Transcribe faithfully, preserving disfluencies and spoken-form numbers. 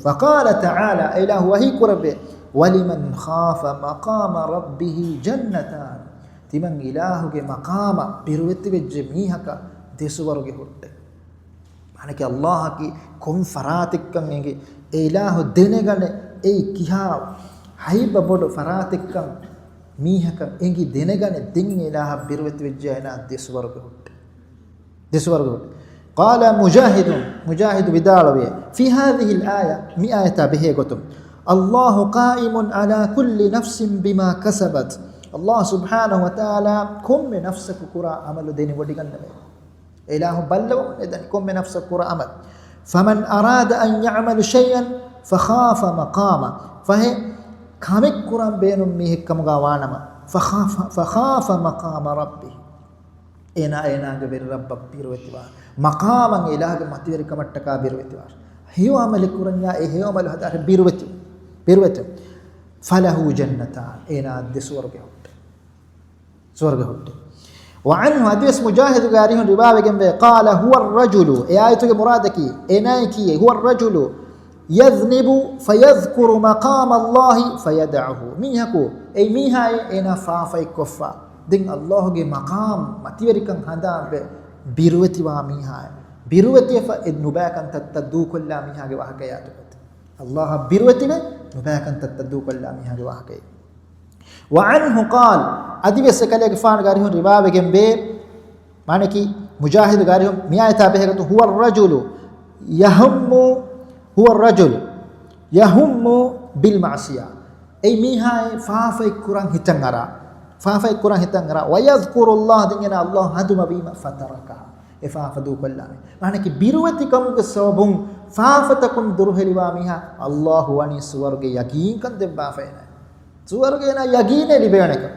فقال تعالى، އެ އިލާހު ވަޙީ ކުރެއްވި، ولمن خاف مقام ربه جنتان. ތިމަން އިލާހުގެ މަޤާމަށް ބިރުވެތިވެއްޖެ މީހަކަށް ދެ ސުވަރުގެ ހުއްޓެއް. މާނަކީ އައްލާހަކީ ކޮން ފަރާތެއްކަން އެނގި، އެ އިލާހު ދެނެގަނެ އެއީ ކިހާ ހައިބަ ބޮޑު ފަރާތެއްކަން، މީހަކަށް އެނގި ދެނެގަނެ ދެން އެ އިލާހަށް ބިރުވެތިވެއްޖެ އޭނާ ދެ ސުވަރުގެ ހުއްޓެއް. ދެ ސުވަރުގެ ހުއްޓެއް. قال مجاهد، މުޖާހިދު ވިދާޅުވި، في هذه الآية، މި އާޔަތާ ބެހޭ ގޮތުން، الله قائم على كل نفس بما كسبت. އައްލާހު ސުބްޙާނަހު ވަތަޢާލާ ކޮންމެ ނަފްސަކު ކުރާ ޢަމަލު ދެނެވޮޑިގަންނަވައި. އެ އިލާހު ބައްލަވަމުން އެދަނީ ކޮންމެ ނަފްސަކު ކުރާ ޢަމަލު. فمن أراد أن يعمل شيئا فخاف مقامه. ފަހެ، ކަމެއް ކުރަން ބޭނުން މީހެއް ކަމުގަ ވާނަމަ، فخاف، فخاف مقام ربه. އޭނާ އޭނާގެ ވެރި ރައްބަށް ބިރުވެތިވާ، މަޤާމަށް އިލާހުގެ މަތިވެރިކަމަށްޓަކާ ބިރުވެތިވާ. ހެޔޮ ޢަމަލެއް ކުރަންޏާ އެ ހެޔޮ ޢަމަލު ހަދާ ބިރުވެތި، ބިރުވެތި. فله جنتان، އޭނާ ދެ ސުވަރުގެ ހުއްޓެއް. ސުވަރުގެ ހުއްޓެއް. وعنه، އަދިވެސް މުޖާހިދުގެ އަރިހުން ރިވާވެގެންވޭ، قال هو الرجل، އެ އާޔަތުގެ މުރާދަކީ އޭނާއަކީ، هو الرجل يذنب فيذكر مقام الله فيدعه. މީހަކު، އެ މީހާއޭ އޭނާ ފާފައެއްކޮށްފަ، ދެން އައްލާހުގެ މަޤާމް މަތިވެރިކަން ހަނދާންވެ ބިރުވެތިވާ މީހާއޭ، ބިރުވެތިވެފަ އެ ނުބައިކަންތައްތައް ދޫކޮށްލާ މީހާގެ ވާހަކަ އާޔަތުގައި. އައްލާހަށް ބިރުވެތިވެ ނުބައިކަންތައްތައް ދޫކޮށްލާ މީހާގެ ވާހަކައެއް. وعنه قال، އަދިވެސް އެކަލޭގެފާނުގެ އަރިހުން ރިވާވެގެންވޭ، މާނަކީ މުޖާހިދުގެ އަރިހުން މި އާޔަތާ ބެހޭގޮތުން، هو الرجل يهم، هو الرجل يهم بالمعصية. އެއީ މީހާއޭ ފާފައެއް ކުރަން ހިތަށް އަރާ، ފާފައެއް ކުރަން ހިތަށް އަރާ، ويذكر الله، ދެން އޭނާ އައްލާހު ހަނދުމަވީމަ، فتركها، އެ ފާފަ ދޫކޮށްލާނެ. މާނަކީ ބިރުވެތިކަމުގެ ސަބަބުން ފާފަތަކުން ދުރުހެލިވާ މީހާ އައްލާހު ވަނީ ސުވަރުގެ ޔަގީންކަން ދެއްވާފައިނެ. ސުވަރުގެ އޭނާ ޔަގީނެއް ލިބޭނެކަން.